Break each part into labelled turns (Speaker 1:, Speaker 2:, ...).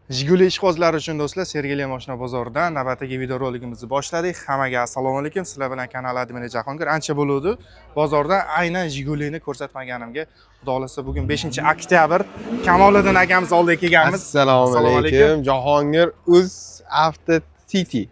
Speaker 1: Jiguli ishqibozlari uchun, do'stlar, Sergeli mashina bozoridan navbatdagi videorolikimizni boshladik. Hammaga assalomu alaykum. Sizlar bilan kanal admini Jahongir. Ancha bo'luvdi bozorda aynan Jigulini ko'rsatmaganimga. Xudo xohlasa, bugun 5 oktyabr, Kamoliddin akamiz oldiga kelganmiz.
Speaker 2: Assalomu
Speaker 1: Assalomu
Speaker 2: alaykum. Jahongir uz Avto City.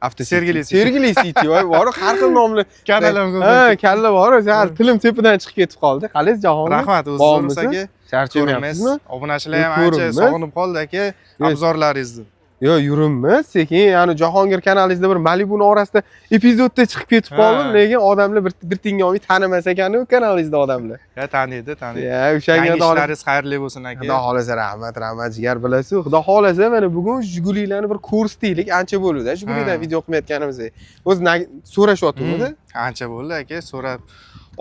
Speaker 2: Avto
Speaker 1: Sergeli City.
Speaker 2: Sergeli City. Voy, bor har xil nomli.
Speaker 1: Kanalim ko'p.
Speaker 2: Ha, kalla bor, sal tilim tepadan chiqib ketib qoldi. Qalaysiz, Jahongir?
Speaker 1: Rahmat, o'zingiz
Speaker 2: Bormisiz?
Speaker 1: aka.
Speaker 2: Charchamayapsizmi?
Speaker 1: Obunachilar ham ancha
Speaker 2: Ko'rinmas.
Speaker 1: sog'inib qoldi, aka, obzorlaringizni.
Speaker 2: Yo'q, yuribmiz sekin. Ya'ni Jahongir kanalingizda bir Malibuni orasida epizodda chiqib ketib qoldim, lekin odamlar bir tinga olmay tanimas ekan u kanalingizda odamlar.
Speaker 1: Ya, taniydi, taniydi.
Speaker 2: Ya, o'shanga
Speaker 1: Yangi ishlaringiz xayrli bo'lsin, aka.
Speaker 2: Xudo xohlasa, rahmat, rahmat, jigar, bilasiz. Xudo xohlasa, mana bugun Jigulilarni bir ko'rsataylik. Ancha bo'ldi, Jigulidan video qilmayotganimizga. O'zi so'rashyapti.
Speaker 1: Ancha bo'ldi, aka, so'rab,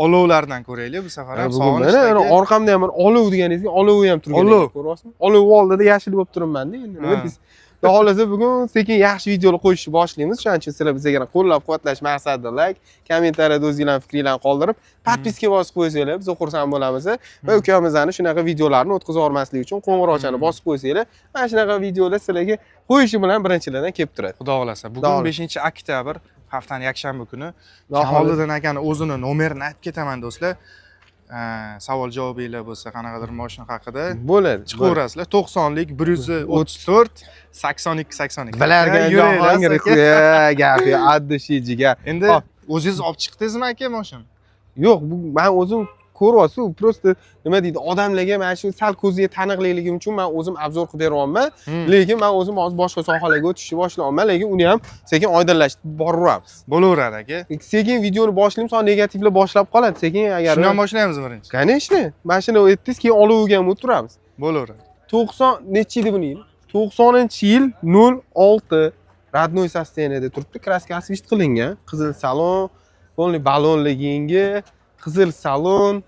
Speaker 1: olovlardan ko'raylik bu safar ham.
Speaker 2: Bugun mana
Speaker 1: Sog'inishdi,
Speaker 2: mana
Speaker 1: aka.
Speaker 2: Orqamda ham bir olov deganingizga olovi ham turgan.
Speaker 1: Olov.
Speaker 2: Ko'ryapsizmi? Olov oldida yashil bo'lib turibman-da endi. Nima deysiz? Xudo xohlasa, bugun sekin yaxshi videolar qo'yishni boshlaymiz. Shuning uchun sizlar bizga qo'llab-quvvatlash maqsadida like, kommentariyada o'zinglarning fikringlarni qoldirib, подписка bosib qo'ysanglar, biz xursand bo'lamiz va ukamizni shunaqa videolarni o'tkazib yubormaslik uchun qo'ng'iroqchani bosib qo'ysanglar, mana shunaqa videolar sizlarga qo'yishi bilan birinchilardan kelib turadi.
Speaker 1: Xudo xohlasa, bugun
Speaker 2: Xudo xohlasa.
Speaker 1: 5 oktyabr, haftani yakshanba kuni.
Speaker 2: Xudo xohlasa.
Speaker 1: Kamoliddin akani o'zini nomerini aytib ketaman, do'stlar. Savol javobinglar bo'lsa, qanaqadir mashina haqida
Speaker 2: Bo'ladi.
Speaker 1: chiqaverasizlar. 90lik 134 82 82.
Speaker 2: Bilarkan
Speaker 1: Yuringlar,
Speaker 2: Jahongir,
Speaker 1: aka.
Speaker 2: ya, gap yo'q, addishi, jigar.
Speaker 1: Endi
Speaker 2: Hop.
Speaker 1: o'zingiz olib chiqdingizmi, aka, mashina?
Speaker 2: Yo'q, bu man o'zim ko'ryapsiz, просто nima deydi, odamlarga mana shu sal ko'ziga taniqliligim uchun man o'zim обзор qilib beryapman. Lekin man o'zim hozir boshqa sohalarga o'tishni boshlayapman, lekin uni ham sekin oydinlashtirib boraveramiz.
Speaker 1: Bo'laveradi, aka.
Speaker 2: Sekin videoni boshlaymiz, sonra negativlar boshlab qoladi sekin agar.
Speaker 1: Shundan boshlaymiz birinchi.
Speaker 2: Конечно, mana shuni aytdingiz, keyin oloviga ham o'tiramiz.
Speaker 1: Bo'laveradi.
Speaker 2: 90 nechi yil buni yil? 90-yil 06, родной состояние da turibdi, краска si vist qilingan, qizil salon, полный balonli yangi, qizil salon,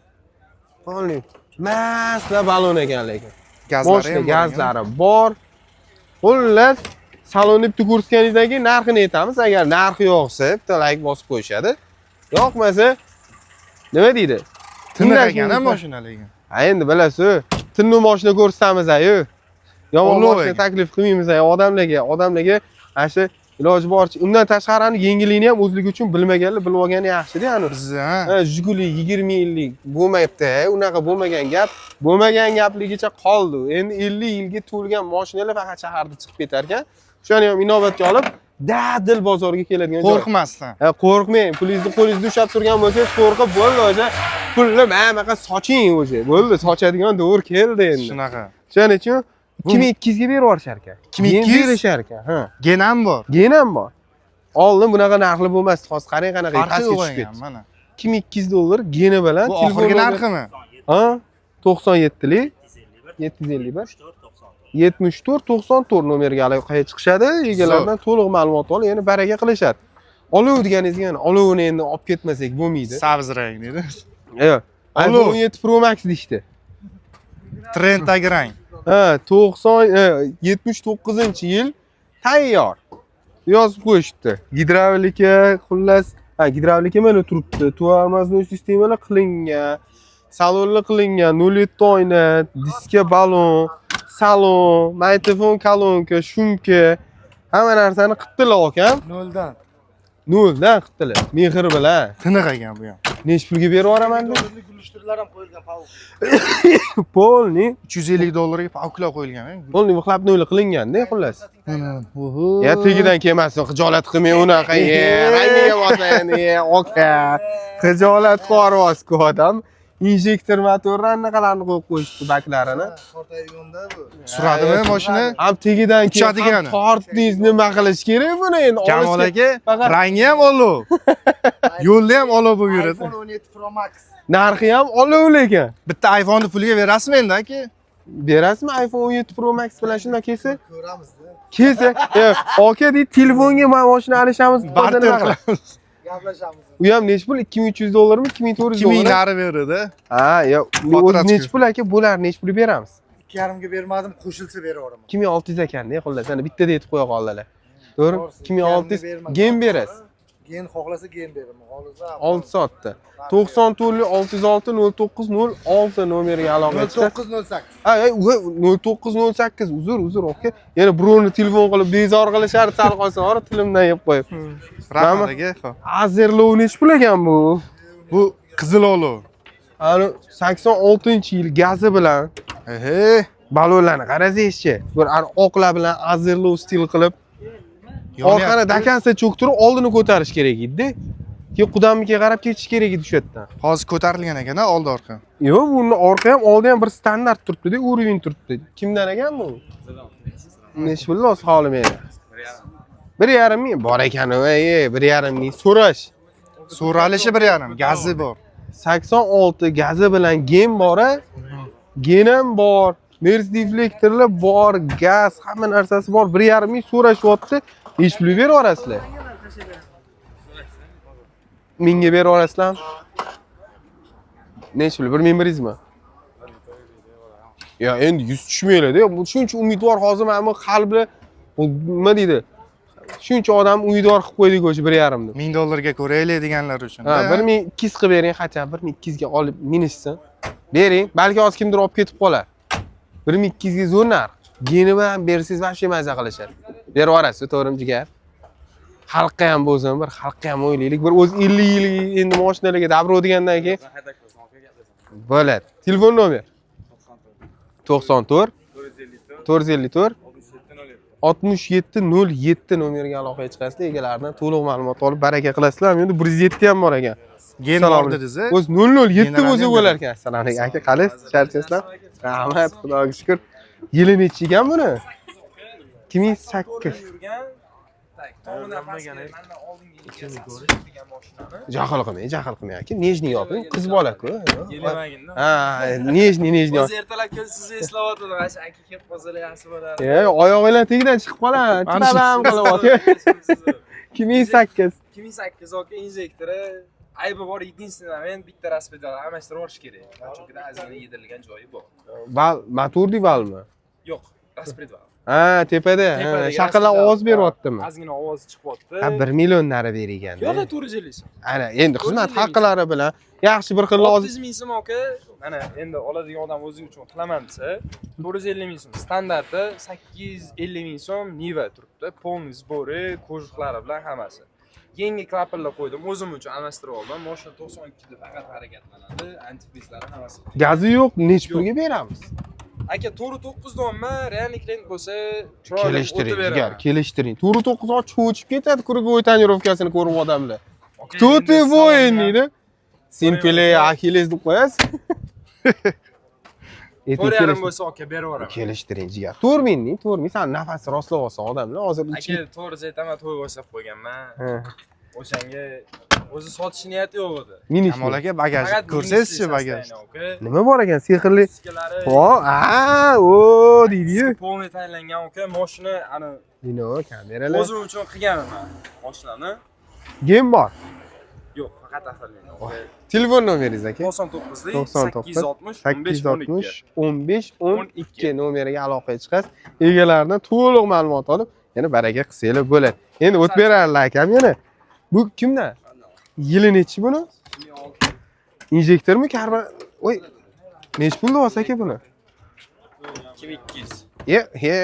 Speaker 2: полный masla balon ekan lekin.
Speaker 1: Gazlari
Speaker 2: Moshina
Speaker 1: ham bor ekan.
Speaker 2: Gazlari bor. Xullas, salonni bitta ko'rsatganingizdan keyin narxini aytamiz. Agar narxi yoqsa, bitta layk bosib qo'yishadi. Yoqmasa, nima deydi?
Speaker 1: Tiniq ekan, a, mashina lekin.
Speaker 2: Ha, endi bilasiz, tinni moshina ko'rsatamiz ayu. Yomon
Speaker 1: Olov
Speaker 2: moshina
Speaker 1: ekan.
Speaker 2: taklif qilmaymiz ay odamlarga. Odamlarga ana shu iloji boricha undan tashqari ani yengillikni ham o'zligi uchun bilmaganlar bilib olgani yaxshida yani.
Speaker 1: Bizni, ha.
Speaker 2: Ha, Jiguli 20 yillik bo'lmayapti, unaqa bo'lmagan gap, bo'lmagan gapligicha qoldi. Endi 50 yilga to'lgan mashinalar faqat shaharda chiqib ketar ekan. O'shani ham inobatga olib, dadil bozorga keladigan joy.
Speaker 1: Qo'rqmasdan.
Speaker 2: Ha, qo'rqmang, pulingizni qo'lingizda ushlab turgan bo'lsangiz, qo'rqib bo'ldi o'sha pulni mana bunaqa soching o'sha. Bo'ldi, sochadigan davr keldi endi.
Speaker 1: Shunaqa.
Speaker 2: Shuning uchun 2200 ga berib yuborishar ekan.
Speaker 1: 2200?
Speaker 2: Gen berishar ekan, ha.
Speaker 1: Gen ham bor.
Speaker 2: Gen ham bor. Oldin bunaqa narxli bo'lmasdi. Hozir qarang, qanaqa
Speaker 1: Farqi
Speaker 2: pastga
Speaker 1: yo'q
Speaker 2: tushib
Speaker 1: ekan
Speaker 2: ketdi.
Speaker 1: mana.
Speaker 2: 2200 dollar geni bilan.
Speaker 1: Bu oxirgi narximi?
Speaker 2: Ha, 97lik 751 74 94 nomerga aloqaga chiqishadi. Egalaridan to'liq ma'lumot olib, yana baraka qilishadi. Olov deganingizga yana olovini endi olib ketmasak bo'lmaydi.
Speaker 1: Sabz rang deydi.
Speaker 2: Yo'q.
Speaker 1: Olov.
Speaker 2: iPhone 17 Pro Max deyishdi.
Speaker 1: Trenddagi rang.
Speaker 2: Ha, 90 79-yil tayyor. Yozib qo'yishibdi. Gidravlika, xullas, ha, gidravlika mana turibdi. Тормозной sistemalar qilingan. Salonlar qilingan, 07 oyna, diska balon, salon, magnitofon, kolonka, шумка, hamma narsani qilibdilar akam.
Speaker 3: Noldan.
Speaker 2: Noldan qilibdilar. Mehr bilan.
Speaker 1: Tiniq ekan bu ham.
Speaker 2: Nechi pulga berib yuboraman deb?
Speaker 3: Dollarlik gulishtirlar ham qo'yilgan паук.
Speaker 2: Полный,
Speaker 1: 350 dollarga паук lar qo'yilgan.
Speaker 2: Полный выхлопной qilinganda, xullas. Ya, tagidan kelmasin, xijolat qilmang unaqa, ye, rangiga bosmayin, ye, aka. Xijolat qilyapsiz-ku odam. Injektor motorni anaqalarni qo'yib qo'yishdi baklarini.
Speaker 3: Tortadiganda bu.
Speaker 1: Suradimi mashina?
Speaker 2: Ham tagidan keyin
Speaker 1: Uchadigani.
Speaker 2: ham tortdingiz, nima qilish kerak buni endi?
Speaker 1: Kamol
Speaker 2: Olishga
Speaker 1: aka,
Speaker 2: faqat
Speaker 1: rangi ham olov. Yo'lda ham olov bo'lib yuradi.
Speaker 3: iPhone 17 Pro Max.
Speaker 2: Narxi ham olov lekin.
Speaker 1: Bitta iPhone'ni puliga berasizmi endi, aka?
Speaker 2: Berasizmi iPhone 17 Pro Max bilan shundan kelsa?
Speaker 3: Ko'ramiz-da.
Speaker 2: Kelsa, e, aka deydi, telefonga mana mashina alishamiz,
Speaker 1: Barter
Speaker 2: nima qilamiz?
Speaker 1: qilamiz.
Speaker 3: Gaplashamiz.
Speaker 2: U ham nechi pul? 2300 dollarmi, 2400
Speaker 1: 2000
Speaker 2: dollar?
Speaker 1: nari beradi.
Speaker 2: Ha, yo, o'zi
Speaker 1: Xotirasi
Speaker 2: nechi pul, aka? Bo'lar, nechi pul beramiz?
Speaker 3: 2,5 ga bermadim, qo'shilsa beraveraman.
Speaker 2: 2600 ekanda, xullas, ana bittada aytib qo'ya qoldilar. To'g'ri?
Speaker 3: To'g'risi,
Speaker 2: 2600
Speaker 3: 2,5 ga bermadim.
Speaker 2: Gen berasiz.
Speaker 3: Gen xohlasa gen beraman. Xohlasa
Speaker 2: 6 soatda. 94 606 09 06 nomeriga aloqa chiqasiz.
Speaker 3: 0908.
Speaker 2: Ha, 0908, uzr, aka. Yana birovni telefon qilib bezor qilishar, sal qolsa, ora tilimdan yeb qo'yib.
Speaker 1: Rahmat aka. Xo'p.
Speaker 2: Azerlov nechi pul ekan bu?
Speaker 1: Bu qizil olov.
Speaker 2: Ani 86-yil gazi bilan
Speaker 1: Ehe.
Speaker 2: balonlarni qarasangizchi. Bir ani oqlar bilan Azerlov stil qilib orqani до конца cho'ktirib oldini ko'tarish kerak edi. Keyin qudamnikiga qarab ketish kerak edi shu yerdan.
Speaker 1: Hozir ko'tarilgan ekan a oldi orqa.
Speaker 2: Yo'q, buni orqa ham oldi ham bir standart turibdi-da, уровень turibdi. Kimdan ekan bu? Nechi pul o'zi holi meni? 1,5 ming bor ekan, ey, 1,5 ming so'rash.
Speaker 1: So'ralishi 1,5, gazi bor.
Speaker 2: 86 gazi bilan gen bor a. Gen ham bor, Mercedes deflektorlar bor, gaz, hamma narsasi bor. 1,5 ming so'rashyapti. Nechi pul berib yuborasizlar? Mingga berib yuborasizlarmi? Nechi pul? 1100 mi? Ya endi yuz tushmanglar-da. Bu shuncha umidvor hozir mana bu qalbi bu nima deydi? Shuncha odam umidvor qilib qo'ydik o'sha 1,5 deb.
Speaker 1: 1000 dollarga ko'raylik deganlar uchun.
Speaker 2: Ha, 1200 qilib bering, хотя 1200 ga olib minishsin. Bering, balki hozir kimdir olib ketib qolar. 1200 ga zo'r narx. Geni bilan bersangiz вообще maza qilishadi. Berib yuborasiz, to'g'rimi jigar? Xalqqa ham bo'lsin, bir xalqqa ham o'ylaylik. Bir o'zi 50 yil endi mashinalarga добро degandan keyin bo'ladi. Telefon nomer 94 454 67 07 nomeriga aloqaga chiqasizlar, egalaridan to'liq ma'lumot olib baraka qilasizlar. Endi 107 ham bor ekan.
Speaker 1: Gen
Speaker 2: Assalomu
Speaker 1: bor dedingiz.
Speaker 2: O'zi 007
Speaker 1: General
Speaker 2: bo'lsa
Speaker 1: ham
Speaker 2: bo'lar ekan. Assalomu alaykum aka, qalaysiz? Charchaysizlar? Rahmat, Xudoga shukur. Yili nechi ekan buni? 2008.
Speaker 4: Yurgan. Так, tomidan pastga, mandan oldingi degan mashinani.
Speaker 2: Jahl qilmang, jahl qilmang aka. Нежный yoping, qiz bola-ku.
Speaker 4: Yelamaginda.
Speaker 2: Ha, нежный, нежный.
Speaker 4: O'zi ertalab kelib sizni eslayotgandim. Mana shu aka kelib qolsalar yaxshi bo'lardi.
Speaker 2: E, oyog'inglar tagidan chiqib qoladi.
Speaker 1: Mana shu-
Speaker 2: Tibam qilyapti. 2008.
Speaker 4: 2008 aka, injektori aybi bor. Единственный момент, bitta распределитель almashtirib yuborish kerak. Chunki ozgina yedirilgan joyi bor.
Speaker 2: Val, motorli valmi?
Speaker 4: Yo'q, распредвал.
Speaker 2: Ha, tepada. Ha,
Speaker 4: Tepadagi
Speaker 2: shaqillar
Speaker 4: распредвал.
Speaker 2: Ovoz beryaptimi?
Speaker 4: Ozgina ovoz chiqyapti.
Speaker 2: Ha, 1 million nari bergan.
Speaker 4: Yo'q, 450 so'm.
Speaker 2: Ana, endi xizmat
Speaker 4: 450
Speaker 2: haqlari bilan yaxshi bir xil lozim.
Speaker 4: 600 ming so'm aka, mana endi oladigan odam o'zi uchun qilaman desa, 450 ming so'm. Standarti 850 ming so'm Niva turibdi. Полный сборы, кожух lari bilan hammasi. Yangi klapanlar qo'ydim, o'zim uchun almashtirib oldim. Mashina 92 da faqat harakatlanadi, antifrizlari hammasi.
Speaker 2: Gazi yo'q, nechi pulga beramiz?
Speaker 4: Aka, 4.9 deyapman, реальный klient bo'lsa, chiroyli
Speaker 2: Kelishtiring,
Speaker 4: o'tib
Speaker 2: jigar,
Speaker 4: beraman.
Speaker 2: Kelishtiring. 4.9 cho'chib ketadi, круговой тонировка sini ko'rib odamlar.
Speaker 4: Aka,
Speaker 2: Кто
Speaker 4: endi
Speaker 2: ты воин
Speaker 4: salondan-
Speaker 2: deydi. Sen Pele, Axilles deb qo'yasiz. Ayting,
Speaker 4: 4,5
Speaker 2: kelishtiring.
Speaker 4: bo'lsa aka, berib yuboraman.
Speaker 2: Kelishtiring, jigar. 4 ming deng, 4 ming. San nafas rostlab olsin odamlar. Hozir
Speaker 4: Aka, to'g'risini aytaman, to'y boshlab qo'yganman.
Speaker 2: Ha,
Speaker 4: O'shanga o'zi sotish niyati yo'q edi.
Speaker 2: minish.
Speaker 1: Kamol aka, bagaj
Speaker 4: Faqat
Speaker 1: ko'rsangizchi, bagaj.
Speaker 4: aka.
Speaker 2: Nima bor ekan? Sehrli.
Speaker 4: Diskalari
Speaker 2: Ho, a, o deydi-yu.
Speaker 4: Полный tayinlangan aka, mashina ani
Speaker 2: Dino kameralar.
Speaker 4: o'zim uchun qilganman mashinani.
Speaker 2: Gen bor.
Speaker 4: Yo'q, faqat оформление.
Speaker 2: Telefon nomeringiz aka?
Speaker 4: 99
Speaker 2: 99
Speaker 4: 860 15 12.
Speaker 2: 860 15 12 nomeriga aloqaga chiqasiz. Egalaridan to'liq ma'lumot olib, yana baraka qilsanglar bo'ladi. Endi o't berarlar akam yana. Bu kimdan? Yili nechi buni? Injektormi, karbon? Voy. Nechi pul deyapsiz aka buni?
Speaker 4: 2200.
Speaker 2: E, he,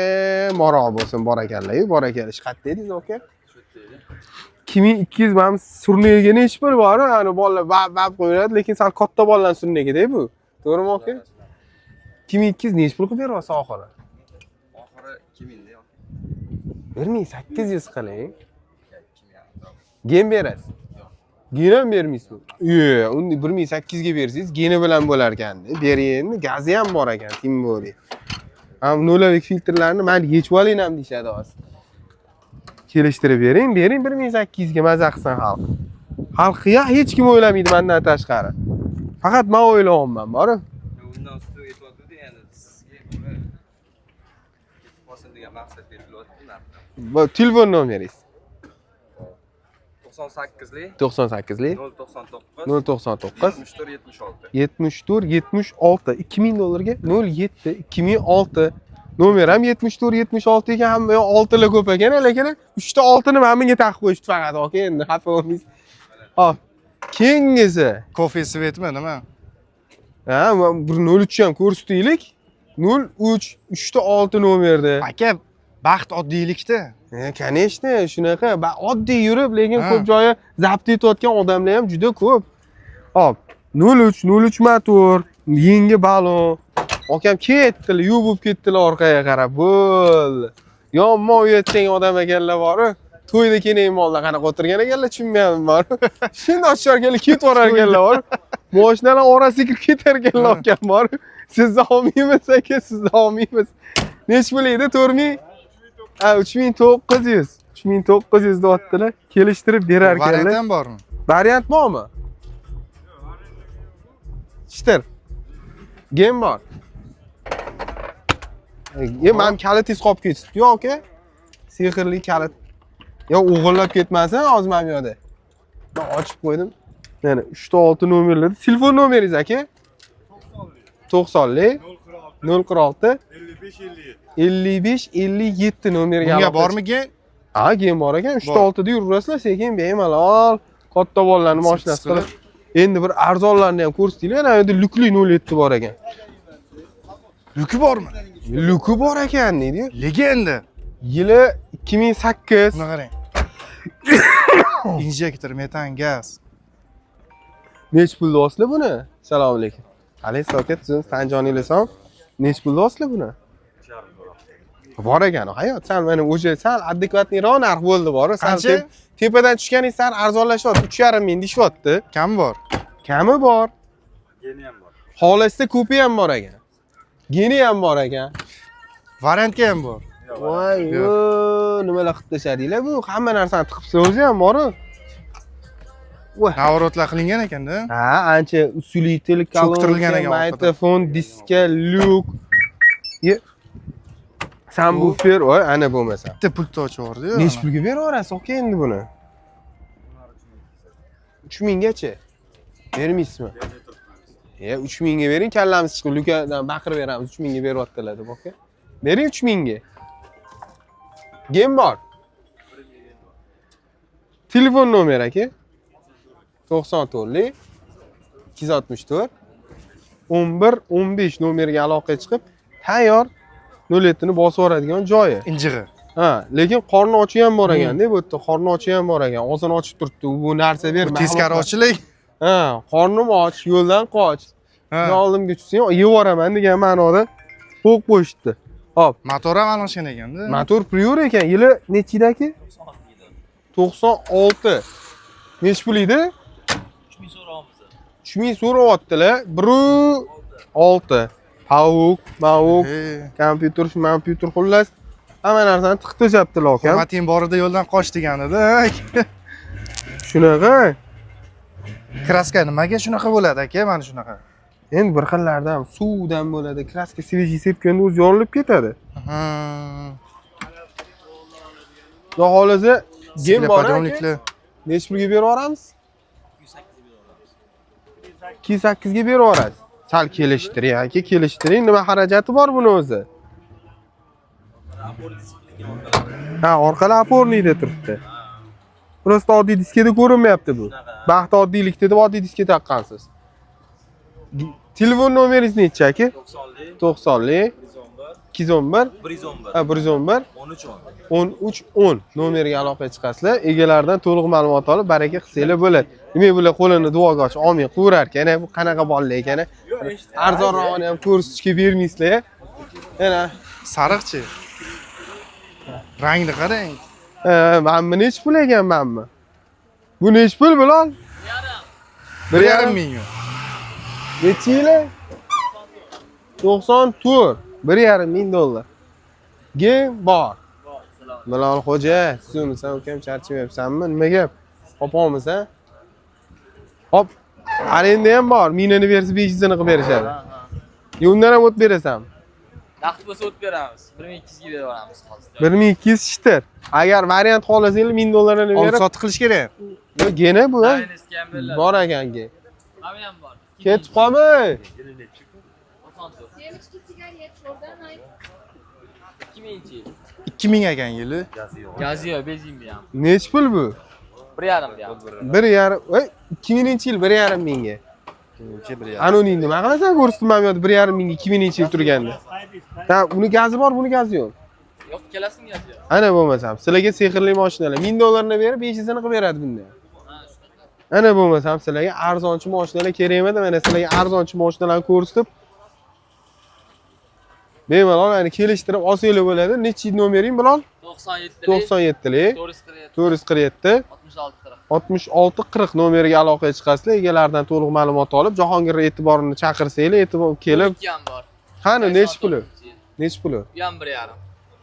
Speaker 2: moroq bo'lsin, bor ekanlar, bor ekan. Ish qayerda edingiz aka? 2200. Mana surnigiga nechi pul bor? Ani bolalar bab bab qo'yadi, lekin sal katta bolalar surnigida bu. To'g'rimi aka? 2200 nechi pul qilib beryapsiz oxiri?
Speaker 4: Oxiri 2000 da.
Speaker 2: 1800 qiling. Gen berasiz. Gen ham bermaysizmi? Yo'q, uni 1800 ga bersangiz, geni bilan bo'lar ekan. Bering endi, gazi ham bor ekan, тем более. Ham нулевик filtrlarni mayli yechib oling ham deyishadi hozir. Kelishtirib bering, bering 1800 ga, maza qilsin xalq. Xalq ya hech kim o'ylamaydi mandan tashqari. Faqat men o'ylayapman, borib.
Speaker 5: Undan ustiga aytyapti endi sizga uni ketib qolsin degan maqsad berilyapti narxi.
Speaker 2: Bu telefon nomeringiz?
Speaker 5: 98lik
Speaker 2: 98lik
Speaker 5: 099
Speaker 2: 099
Speaker 5: 74 76.
Speaker 2: 74 76. 2000 dollarga 07 2006. Nomer ham 74, 76 ekan, hamma yoq oltilar ko'p ekan, lekin 3 ta oltini mana bunga taqib qo'yishdi faqat, aka, endi xafa bo'lmaysiz. Hop. Keyingisi.
Speaker 1: Kofe svetmi nima?
Speaker 2: Ha, bir 03 ham ko'rsataylik. 03 3 ta 6 nomerda.
Speaker 1: Aka, baxt oddiylikda.
Speaker 2: Конечно, shunaqa. Oddiy yurib, lekin
Speaker 1: Ha.
Speaker 2: ko'p joyi zabt etayotgan odamlar ham juda ko'p. Hop, 03 03 motor, yangi balon. Akam ketdilar, yuv bo'lib ketdilar orqaga qarab. Bo'ldi. Yomon uyatgan odam ekanlar bor-u. To'yda keyin mollar qanaqa o'tirgan ekanlar tushunmayapman bor. Shundoq tusharkanlar ketib borar ekanlar bor. Moshinalar orasiga kirib ketar ekanlar akam bor. Sizni olmaymiz aka, sizni olmaymiz. Nechi pul edi? 4000? Ha, 3900. 3900 deyaptilar. Kelishtirib berar
Speaker 1: Variant
Speaker 2: ekanlar.
Speaker 1: ham bormi?
Speaker 2: Variant bormi? Shitir. Gem bor. Man kalitingiz qolib ketibdi, yo'q aka. Sehrli kalit. Yo, o'g'irlab ketmasin hozir mana bu yerda. Men ochib qo'ydim. Mana 3 ta 6 nomerlarda. Telefon nomeringiz aka? 90lik 046 55 57 nomerga
Speaker 1: Bunga
Speaker 2: aloqa
Speaker 1: bormi gen?
Speaker 2: Ha, keyin bor ekan. 3 ta
Speaker 1: Bor.
Speaker 2: 6 da yuraverasizlar, sekin bemalol katta bolalarni mashinasi qilib. Endi bir arzonlarni ham ko'rsatinglar. Ana yerda lyukli 07 bor ekan.
Speaker 1: Lyuki bormi?
Speaker 2: Lyuki bor ekan deydi.
Speaker 1: Legenda.
Speaker 2: Yili 2008.
Speaker 1: Buni qarang. Injektor, metan, gaz.
Speaker 2: Nech pul deyapsizlar buni? Assalomu alaykum. Alayhi aka, siz Tanjoningiz ham nech pul deyapsizlar buni? Bor ekan, hayot. Sal mana o'sha sal adekvatniroq narx bo'ldi bor. Sal
Speaker 1: Qancha?
Speaker 2: Tepadan tushganingiz sal arzonlashyapti. 3,5 ming deyishyapti.
Speaker 1: Kam bor.
Speaker 2: Kami bor.
Speaker 4: Geni ham bor.
Speaker 2: Xohlashsa ko'pi ham bor ekan. Geni ham bor ekan.
Speaker 1: Variantga ham bor.
Speaker 2: Voy, nimalar qilib tashladinglar bu? Hamma narsani tiqibsiz o'zi ham bor-u. Voy.
Speaker 1: Navorotlar qilingan ekanda.
Speaker 2: Ha, ancha usulitel,
Speaker 1: Cho'ktirilgan
Speaker 2: kolonka,
Speaker 1: ekan orqada.
Speaker 2: magnitofon, diska, lyuk. Ye. Sambufer, voy, ana bo'lmasa.
Speaker 1: Bitta pultni ochib yubordi-yu.
Speaker 2: Nechi pulga beraverasiz aka endi buni? 3000 gacha. Bermaysizmi? E, 3000 ga bering, kallamiz chiqib lukadan baqirib beramiz, 3000 ga beryaptilar deb aka. Bering 3000 ga. Gem bor. Telefon nomeri aka. 94 264 11 15 nomeriga aloqaga chiqib, tayyor 07 ni bosib yuboradigan joyi.
Speaker 1: Injig'i.
Speaker 2: Ha, lekin qorni ochi ham bor ekanda, bu yerda qorni ochi ham bor ekan. Og'zini ochib turibdi, bu narsa ber.
Speaker 1: Bu teskari ochilik.
Speaker 2: Ha, qornim och, yo'ldan qoch.
Speaker 1: Ha.
Speaker 2: Oldimga tushsang, yeb yuboraman degan ma'noda qo'yib qo'yishdi. Hop,
Speaker 1: Motor ham almashgan ekanda.
Speaker 2: motor Priora ekan. Yili nechida aka? 96. Nech pul edi? 3000 so'rayaptilar. 1.6. Pavuk, mavuk, kompyuter, kompyuter xullas hamma narsani tiqib tashlabdilar akam.
Speaker 1: Hurmating borida yo'ldan qoch deganida.
Speaker 2: Shunaqa.
Speaker 1: Kraska nimaga shunaqa bo'ladi aka, mana shunaqa.
Speaker 2: Endi bir xillarda ham suvdan bo'ladi, kraska svejiy sepganda o'zi yorilib ketadi. Xudo xohlasa, gem bor aka.
Speaker 1: Подъемникlar.
Speaker 2: Nechi pulga berib yuboramiz? 208 ga berib yuborasiz. Sal kelishtiring aka, kelishtiring. Nima xarajati bor buni o'zi? Ha, orqali опорный da turibdi. Просто oddiy diskada ko'rinmayapti bu. Baxt oddiylikda deb oddiy diska taqqansiz. Telefon nomeringiz nechi aka? 90lik 211
Speaker 5: 111
Speaker 2: ha 111
Speaker 5: 13 10.
Speaker 2: 13 10 nomeriga aloqaga chiqasizlar. Egalaridan to'liq ma'lumot olib baraka qilsanglar bo'ladi. Demak, bular qo'lini duoga ochib olmay qo'rar ekan, bu qanaqa bolalar ekan. Arzonrog'ini ham ko'rsatishga bermaysizlar. Yana
Speaker 1: Sariqchi. Rangni qarang.
Speaker 2: Mana bu nechi pul ekan mana bu? Bu nechi pul Bilol?
Speaker 1: 1,5 ming.
Speaker 2: Nechi yili? 94. 1,5 ming dollar. Gem bor. Bilol xo'ja, tuzukmisan ukam, charchamayapsanmi? Nima gap? Opamisan? Hop, arenda ham bor. Minani bersa 500 ini qilib berishadi. Yo, undan ham o't berasanmi?
Speaker 6: Naqd bo'lsa o't beramiz. 1200 ga berib yuboramiz hozir.
Speaker 2: 1200 shitir. Agar variant xohlasanglar 1000 dollarini
Speaker 1: Olib
Speaker 2: berib,
Speaker 1: sotib qilish kerak.
Speaker 2: Yo, geni bu. Ha?
Speaker 6: Tayinlisi ham beriladi.
Speaker 2: Bor ekan gen.
Speaker 6: Mana ham bor.
Speaker 2: Ketib qolmay.
Speaker 6: 94.
Speaker 7: Семечки, сигарет, oradan ay.
Speaker 6: 2000 yil.
Speaker 1: 2000 ekan yili.
Speaker 6: Gazi yo'q, benzin bu ham.
Speaker 2: Nechi pul bu?
Speaker 6: 1,5 bu ham.
Speaker 2: 1,5, voy, 2000-yil 1,5 mingga. Ana uning nima qilasan ko'rsatdim bu yoqda 1,5 mingga 2000-yil turganda. Ha, uni gazi bor, buni gazi yo'q.
Speaker 6: Yo'q, ikkalasini gazi yo'q.
Speaker 2: Ana bo'lmasam, sizlarga sehrli mashinalar 1000 dollarni berib 500 ini qilib beradi bunda.
Speaker 6: Ha, shunaqa.
Speaker 2: Ana bo'lmasam sizlarga arzonchi mashinalar kerak emadi, mana sizlarga arzonchi mashinalarni ko'rsatib bemalol ana kelishtirib olsanglar bo'ladi. Nechi nomering, Bilol?
Speaker 6: 97
Speaker 2: 97lik
Speaker 6: 447
Speaker 2: 447
Speaker 6: 66 40.
Speaker 2: 66 40 nomeriga aloqaga chiqasizlar. Egalaridan to'liq ma'lumot olib, Jahongir e'tiborini chaqirsanglar, e'tibor kelib,
Speaker 6: 12 ham bor.
Speaker 2: Qani nechi puli?
Speaker 6: 84 yil.
Speaker 2: Nechi puli?
Speaker 6: Bu ham 1,5.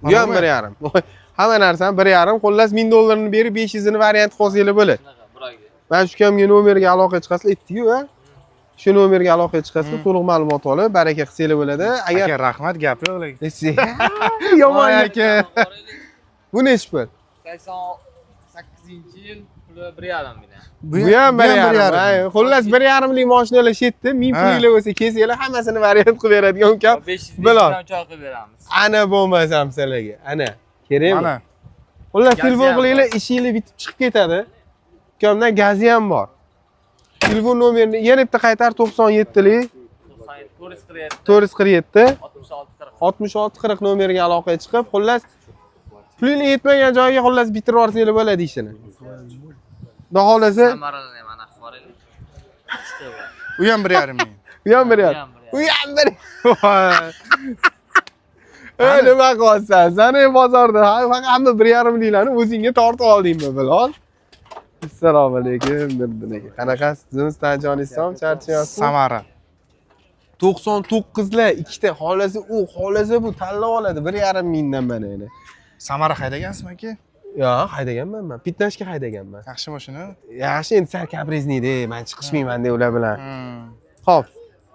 Speaker 2: Bu ham 1,5. Hamma narsani 1,5, xullas 1000 dollarni berib 500 ini variant qilsanglar bo'ladi.
Speaker 6: Shunaqa, bir oyga.
Speaker 2: Mana shu ukamga nomerga aloqaga chiqasizlar, aytdi-yu, a? Shu nomerga aloqaga chiqasizlar, to'liq ma'lumot olib, baraka qilsanglar bo'ladi. Agar
Speaker 1: Aka, rahmat, gap yo'q lekin.
Speaker 2: Yomon
Speaker 1: Voy aka.
Speaker 2: Bu nechi pul?
Speaker 6: 88-yil, puli 1,5 ming.
Speaker 2: Bu ham 1,5. Ay, xullas 1,5lik mashinalar shu yerda, 1000 pulinglar bo'lsa kelsanglar, hammasini variant qilib beradigan ukam.
Speaker 6: 500
Speaker 2: Bilol.
Speaker 6: dan choy qilib beramiz.
Speaker 2: Ana bo'lmasam sizlarga. Ana, kerakmi?
Speaker 1: Mana.
Speaker 2: Xullas
Speaker 6: Gazi
Speaker 2: telefon
Speaker 6: ham
Speaker 2: qilinglar, ishinglar bitib chiqib ketadi. Ukamdan gazi ham bor. Telefon nomerini yana bitta qaytar: 97lik
Speaker 6: 97 447
Speaker 2: 447
Speaker 6: 66 40.
Speaker 2: 66 40 nomeriga aloqaga chiqib, xullas pulinglar yetmagan joyiga xullas bitirib yuborsanglar bo'ladi ishini. Xudo xohlasa,
Speaker 6: Samarani ham anaqa boraylik. Ikkita bor.
Speaker 1: U ham 1,5 ming.
Speaker 2: U ham 1,5.
Speaker 6: Bu ham
Speaker 2: U ham bir.
Speaker 1: Voy.
Speaker 2: Ey, nima qilyapsan? Sani bozorda ha, hamma 1,5liklarni o'zingga tortib oldingmi, Bilol? Assalomu alaykum, Nurdin aka. Qanaqasiz? Tan joningiz sog'mi? Charchayapsizmi?
Speaker 1: Samara.
Speaker 2: 99lar ikkita, xohlasa u, xohlasa bu tanlab oladi 1,5 mingdan mana endi.
Speaker 1: Samara haydagansizmi, aka?
Speaker 2: Yo'q, haydaganman man. Пятнашка haydaganman.
Speaker 1: Yaxshi mashina.
Speaker 2: Yaxshi, endi sal капризный da, man chiqishmayman de ular bilan. Xo'p,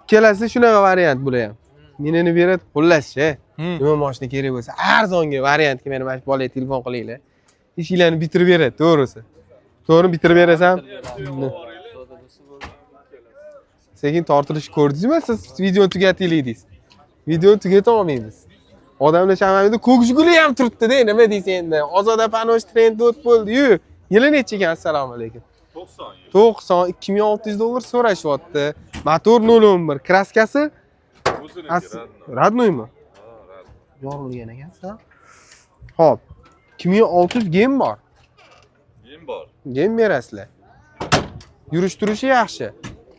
Speaker 2: kelasi shunaqa variant bular ham. Menini beradi, xullas-chi. Nima mashina kerak bo'lsa, arzonga variantga meni mana shu bolaga telefon qilinglar. Ishinglarni bitirib beradi, to'g'risi. To'g'ri bitirib berasan?
Speaker 6: So'da bo'lsa bo'ldi.
Speaker 2: Sekin tortilish ko'rdingizmi? Siz videoni tugataylik deysiz. Videoni tugata olmaymiz. Odamlar shamamida ko'k Jiguli ham turibdi-da, nima deysiz endi? Ozoda Panosh trend o't bo'ldi-yu. Yili necha ekan? Assalomu alaykum.
Speaker 7: 90.
Speaker 2: 90 2600 dollar so'rashyapti. Motor 0.11, краска si
Speaker 7: O'ziniki.
Speaker 2: Родной mi? Yorilgan ekan, Xo'p. 2600 гем bor.
Speaker 7: Yem bor.
Speaker 2: Гем berasizlar. Yurish turishi yaxshi.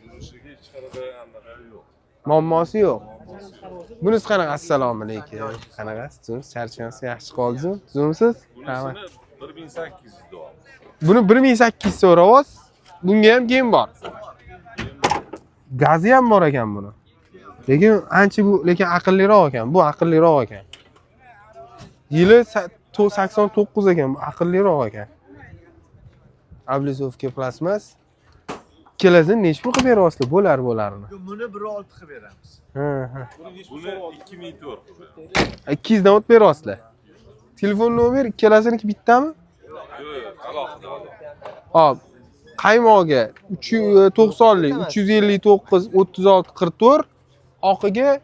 Speaker 7: Yurishiga hech qanaqa anaqa yo'q.
Speaker 2: Muammosi yo'q. Bunisi qanaqa? Assalomu alaykum. Qanaqasiz? Tuzumsiz? Charchamayapsiz? Yaxshi qoldingizmi? Tuzumsiz? Rahmat.
Speaker 7: Bunisini 1800 deyapmiz.
Speaker 2: Buni 1800 so'rayapsiz. Bunga ham гем bor. Gazi ham bor ekan buni. Lekin ancha bu lekin aqlliroq ekan. Bu aqlliroq ekan. Yili 89 ekan, bu aqlliroq ekan. Облицовка plastmas. Ikkalasini nechi pul qilib beryapsizlar? Bo'lar bo'larini.
Speaker 3: Buni 1,6 qilib beramiz.
Speaker 2: Ha.
Speaker 7: Buni 2004 qilib beramiz.
Speaker 2: 200 dan o'tib beryapsizlar. Telefon nomer ikkalasiniki bittami?
Speaker 7: Yo'q, alohida alohida.
Speaker 2: Hop. Qaymoqga 90lik 359 36 44, oqiga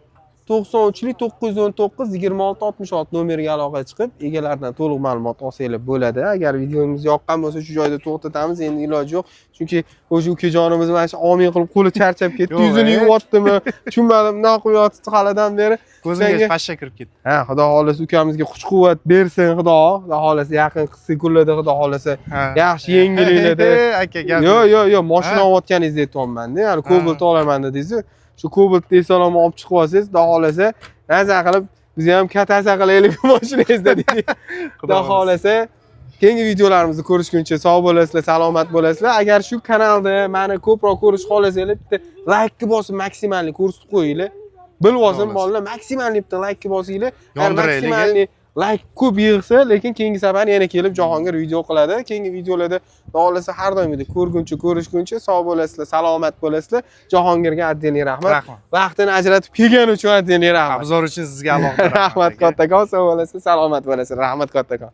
Speaker 2: 93lik 919 26 66 nomeriga aloqa chiqib, egalaridan to'liq ma'lumot olsanglar bo'ladi. Agar videomiz yoqqan bo'lsa, shu joyda to'xtatamiz, endi iloji yo'q. Chunki o'sha ukajonimiz mana shu omin qilib qo'li charchab ketdi,
Speaker 1: Yo'q,
Speaker 2: yuzini
Speaker 1: ey.
Speaker 2: yuvyaptimi? Tushunmadim, nima qilib yotibdi halidan beri.
Speaker 1: Ko'zimga
Speaker 2: Senga-
Speaker 1: pashsha kirib ketdi.
Speaker 2: Ha, Xudo xohlasa ukamizga kuch-quvvat bersin Xudo. Xudo xohlasa yaqin qisqa kunlarda Xudo xohlasa
Speaker 1: Ha.
Speaker 2: yaxshi yengilliklarda.
Speaker 1: Aka, gap.
Speaker 2: Yo'q, yo'q, yo'q, mashina olayotganingizni aytyapman-da. Ya'ni Cobalt olaman dedingiz-ku. Shu Cobaltni eson omon olib chiqib olsangiz, Xudo xohlasa maza qilib biz ham кататься qilaylik mashinangizda deydi. Xudo xohlasa keyingi videolarimizni ko'rishguncha sog' bo'lasizlar, salomat bo'lasizlar. Agar shu kanalda meni ko'proq ko'rish xohlasanglar, bitta laykni bosib максимальный ko'rsatib qo'yinglar. Bilib olsin
Speaker 1: Xudo
Speaker 2: bolalar, максимальный bitta laykni bosinglar. Agar
Speaker 1: Yondiraylik, a?
Speaker 2: максимальный layk ko'p yig'sa, lekin keyingi safar yana kelib Jahongir video qiladi. Keyingi videolarda Xudo xohlasa har doimgidek ko'rguncha, ko'rishguncha sog' bo'lasizlar, salomat bo'lasizlar. Jahongirga отдельный rahmat.
Speaker 1: Rahmat.
Speaker 2: Vaqtini ajratib kelgani uchun отдельный rahmat.
Speaker 1: Обзор uchun sizga alohida
Speaker 2: Rahmat
Speaker 1: aka.
Speaker 2: Kattakon, sog' bo'lasizlar, salomat bo'lasizlar. Rahmat kattakon.